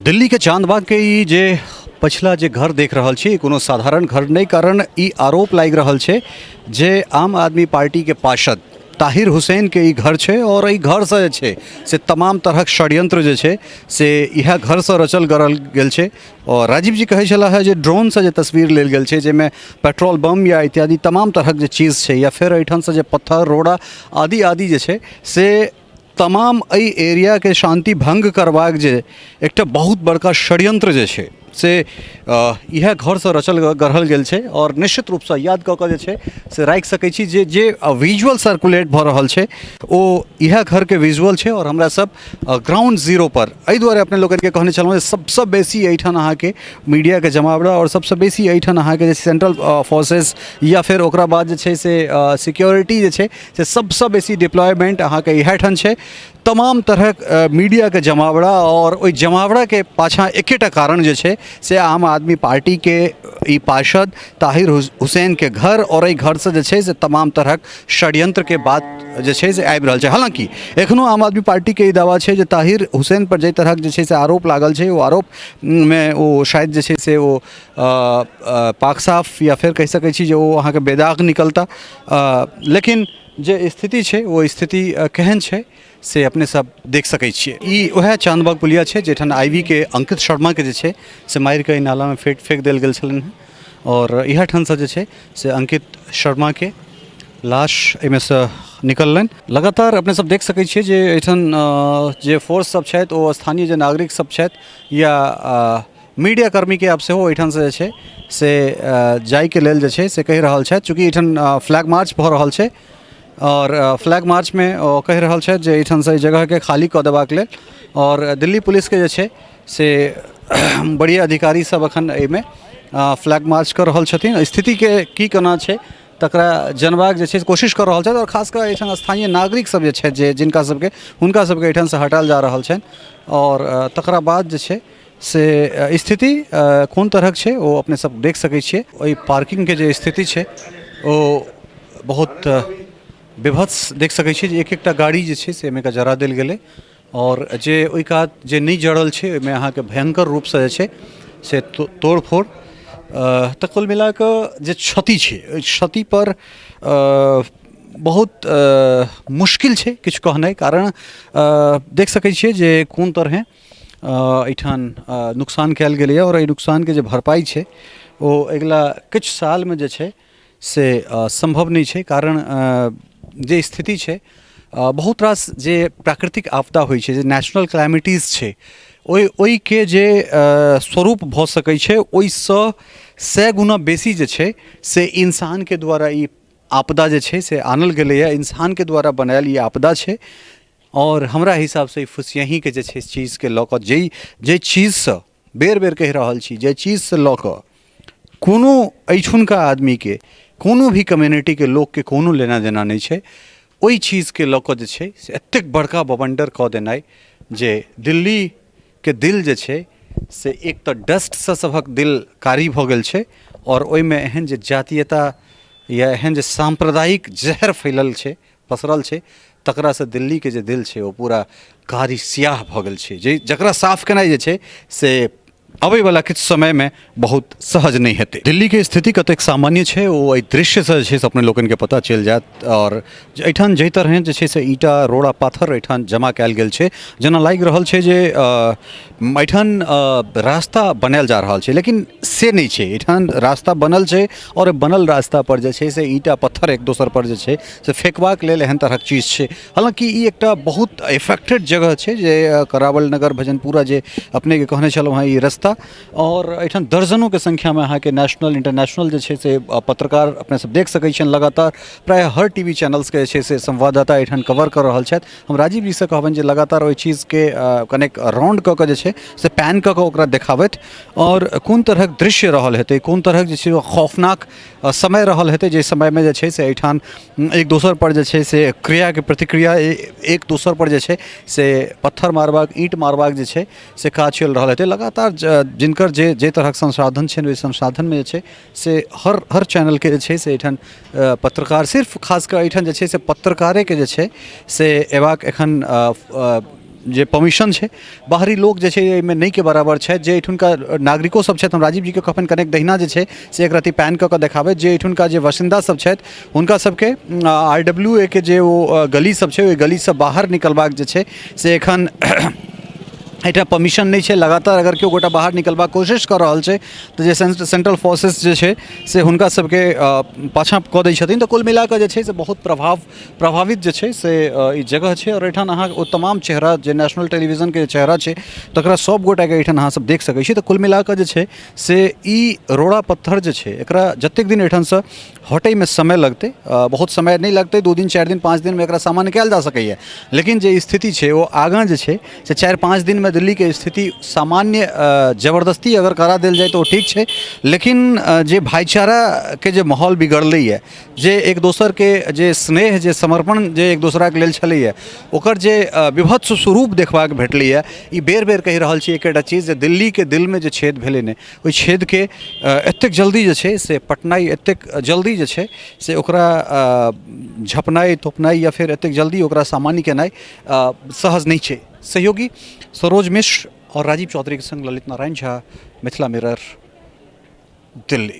दिल्ली के चांदबाग के ई जे पछिला जे घर देख रहल छी, कोनो साधारण घर नहि, कारण ई आरोप लागि रहल छै जे आम आदमी पार्टी के पार्षद ताहिर हुसैन के ई घर छै और एहि घरसँ जे छै से तमाम तरहक षड्यंत्र जे छै से इएह घरसँ रचल गढ़ल गेल छै। और राजीव जी कहै छलाह हे जे ड्रोनसँ जे तस्वीर लेल गेल छै, जाहिमे पेट्रोल बम या इत्यादि तमाम तरहक जे चीज छै, या फेर एहिठामसँ जे पत्थर रोड़ा आदि आदि जे छै से तमाम एहि एरियाके शान्ति भङ्ग करबाक जे एकटा बहुत बड़का षड्यंत्र जे छै से इएह घरसँ रचल गढ़ल गेल छै। आओर निश्चित रूपसँ याद कऽ कऽ जे छै से राखि सकै छी जे जे विजुअल सर्कुलेट भऽ रहल छै ओ इएह घरके विजुअल छै। आओर हमरा सब ग्राउंड जीरो पर एहि दुआरे अपने लोकनिके कहने छलहुँ जे सबसँ बेसी एहिठाम अहाँके मीडियाके जमावड़ा आओर सबसँ बेसी एहिठाम अहाँके जे सेंट्रल फोर्सेस या फेर ओकरा बाद जे छै से सिक्योरिटी जे छै से सबसँ बेसी डिप्लॉयमेंट अहाँके इएह ठाम छै। तमाम तरहक मीडियाके जमावड़ा आओर ओहि जमावड़ाके पाछाँ एकेटा कारण जे छै से आम आदमी पार्टीके ई पार्षद ताहिर हुसैनके घर आओर एहि घरसँ जे छै से तमाम तरहक षड्यंत्रके बात जे छै से आबि रहल छै। हालाँकि एखनो आम आदमी पार्टीके ई दावा छै जे ताहिर हुसैन पर जाहि तरहक जे छै से आरोप लागल छै ओ आरोपमे ओ शायद जे छै से ओ पाक साफ या फेर कहि सकै छी जे ओ अहाँके बेदाग निकलता, लेकिन जे स्थिति छै ओ स्थिति केहन छै से अपने सब देख सकै छियै। ई वएह चांदबाग पुलिया छै जाहिठाम आई वी के अंकित शर्माके जे छै से मारिके एहि नालामे फेंक फेंक देल गेल छलनि हेँ आओर इएह ठामसँ जे छै से अंकित शर्माके लाश एहिमेसँ निकललनि। लगातार अपने सब देख सकै छियै जे एहिठाम जे फोर्स सब छथि ओ स्थानीय जे नागरिक सब छथि या मीडिया कर्मीके आब सेहो एहिठामसँ जे छै से जाइके लेल जे छै से कहि रहल छथि। चूँकि एहिठाम फ्लैग मार्च भऽ रहल छै आओर फ्लैग मार्चमे ओ कहि रहल छथि जे एहिठामसँ एहि जगहके खाली कऽ देबाक लेल आओर दिल्ली पुलिसके जे छै से बड़ी अधिकारी सब एखन एहिमे फ्लैग मार्च कऽ रहल छथिन। स्थितिके की केना छै तकरा जनबाक जे छै से कोशिश कऽ रहल छथि आओर खास कऽ एहिठाम स्थानीय नागरिक सब जे छथि जे जिनका सबके हुनका सबके एहिठामसँ हटायल जा रहल छनि आओर तकरा बाद जे छै से स्थिति कोन तरहक छै ओ अपने सब देख सकै छियै। ओहि पार्किंगके जे स्थिति छै ओ बहुत बेभत्स देख सकै छियै जे एक एकटा गाड़ी जे छै से एहिमेका जरा देल गेलै आओर जे ओहि कात जे नहि जड़ल छै ओहिमे अहाँके भयङ्कर रूपसँ जे छै से तोड़ फोड़। तऽ कुल मिलाकऽ जे क्षति छै ओहि क्षतिपर बहुत मुश्किल छै किछु कहनाइ, कारण देख सकै छियै जे कोन तरहे एहिठाम नुकसान कयल गेलैए आओर एहि नुकसानके जे भरपाइ छै ओ अगिला किछु सालमे जे छै से सम्भव नहि छै, कारण जे स्थिति छै बहुत रास जे प्राकृतिक आपदा होइ छै जे नेचुरल क्लाइमिटीज छै ओहिके जे स्वरूप भऽ सकै छै ओहिसँ सए गुना बेसी जे छै से इंसानके द्वारा ई आपदा जे छै से आनल गेलैए, इंसानके द्वारा बनायल ई आपदा छै। आओर हमरा हिसाबसँ ई फुसियाहीँके जे छै चीजके लऽ कऽ जाहि जाहि चीजसँ बेर बेर कहि रहल छी जाहि चीजसँ लऽ कऽ कोनो एहिठुनका आदमीके कोनो भी कम्युनिटीके लोकके कोनो लेना देना नहि छै, ओहि चीजके लऽ कऽ जे छै से एतेक बड़का बवण्डर कऽ देनाइ जे दिल्लीके दिल जे छै से एक तऽ डस्टसँ सभक दिल कारी भऽ गेल छै आओर ओहिमे एहन जे जातीयता या एहन जे साम्प्रदायिक जहर फैलल छै पसरल छै तकरासँ दिल्लीके जे दिल छै ओ पूरा कारी सियाह भऽ गेल छै जे जकरा साफ केनाइ जे छै से अबैवला किछु समयमे बहुत सहज नहि हेतै। दिल्लीके स्थिति कतेक सामान्य छै ओ एहि दृश्यसँ जे छै से अपने लोकनिके पता चलि जायत। आओर एहिठाम जाहि तरहेँ जे छै से ईंटा रोड़ा पाथर एहिठाम जमा कयल गेल छै जेना लागि रहल छै जे एहिठाम रास्ता बनायल जा रहल छै, लेकिन से नहि छै। एहिठाम रास्ता बनल छै आओर बनल रास्तापर जे छै से ईंटा पत्थर एक दोसरपर जे छै से फेकबाक लेल एहन तरहक चीज छै। हालाँकि ई एकटा बहुत इफेक्टेड जगह छै जे करावल नगर भजनपुरा जे अपनेके कहने छलहुँ हेँ ई रस्ता, आओर एहिठाम दर्जनोके संख्यामे अहाँके नेशनल इंटरनेशनल जे छै से पत्रकार अपने सब देख सकै छियनि। लगातार प्रायः हर टी वी चैनल्सके जे छै से संवाददाता एहिठाम कवर कऽ रहल छथि। हम राजीव जीसँ कहबनि जे लगातार ओहि चीजके कनेक राउंड कऽ कऽ जे छै से पैन कऽ कऽ ओकरा देखाबथि आओर कोन तरहक दृश्य रहल हेतै, कोन तरहक जे छै खौफनाक समय रहल हेतै जाहि समयमे जे छै से एहिठाम एक दोसरपर जे छै से क्रियाके प्रतिक्रिया एक दोसरपर जे छै से पत्थर मारबाक ईंट मारबाक जे छै से काज चलि रहल हेतै। लगातार जिनकर जे जाहि तरहक संसाधन छनि ओहि संसाधनमे जे छै से हर हर चैनलके जे छै से एहिठाम पत्रकार सिर्फ खास कऽ एहिठाम जे छै से पत्रकारेके जे छै से अयबाक एखन जे परमिशन छै। बाहरी लोक जे छै एहिमे नहिके बराबर छथि। जे एहिठुनका नागरिको सब छथि, हम राजीव जीके कहबनि कनेक दहिना जे छै से एक रत्ती पैन कऽ कऽ देखाबथि, जे एहिठुनका जे बासिन्दा सब छथि हुनका सबके RWA के जे ओ गली सब छै, ओहि गलीसँ बाहर निकलबाक जे छै से एखन एहिठाम परमिशन नहि छै। लगातार अगर केओ गोटा बाहर निकलबाक कोशिश कऽ रहल छै तऽ जे सेंट्रल फोर्सेस जे छै से हुनका सबके पाछाँ कऽ दै छथिन। तऽ कुल मिलाकऽ जे छै से बहुत प्रभावित जे छै से ई जगह छै। आओर एहिठाम अहाँ ओ तमाम चेहरा जे नेशनल टेलीविजनके जे चेहरा छै तकरा सब गोटाके एहिठाम अहाँ सब देख सकै छी। तऽ कुल मिलाकऽ जे छै से ई रोड़ा पत्थर जे छै एकरा जतेक दिन एहिठामसँ हटैमे समय लगतै, बहुत समय नहि लगतै, 2 दिन 4 दिन 5 दिनमे एकरा सामान्य कयल जा सकैए, लेकिन जे स्थिति छै ओ आगाँ जे छै से 4-5 दिनमे दिल्लीके स्थिति सामान्य जबरदस्ती अगर करा देल जाय तऽ ओ ठीक छै, लेकिन जे भाईचाराके जे माहौल बिगड़लैए, जे एक दोसरके जे स्नेह जे समर्पण जे एक दोसराके लेल छलैए ओकर जे विभत्स स्वरूप देखबाक भेटलैए, ई बेर बेर कहि रहल छी एकेटा चीज जे दिल्लीके दिलमे जे छेद भेलै ने ओहि छेदके एतेक जल्दी जे छै से पटनाइ, एतेक जल्दी जे छै से ओकरा झपनाइ तोपनाइ या फेर एतेक जल्दी ओकरा सामान्य केनाइ सहज नहि छै। सहयोगी सरोज मिश्र आओर राजीव चौधरीके सङ्ग ललित नारायण झा, मिथिला मिरर, दिल्ली।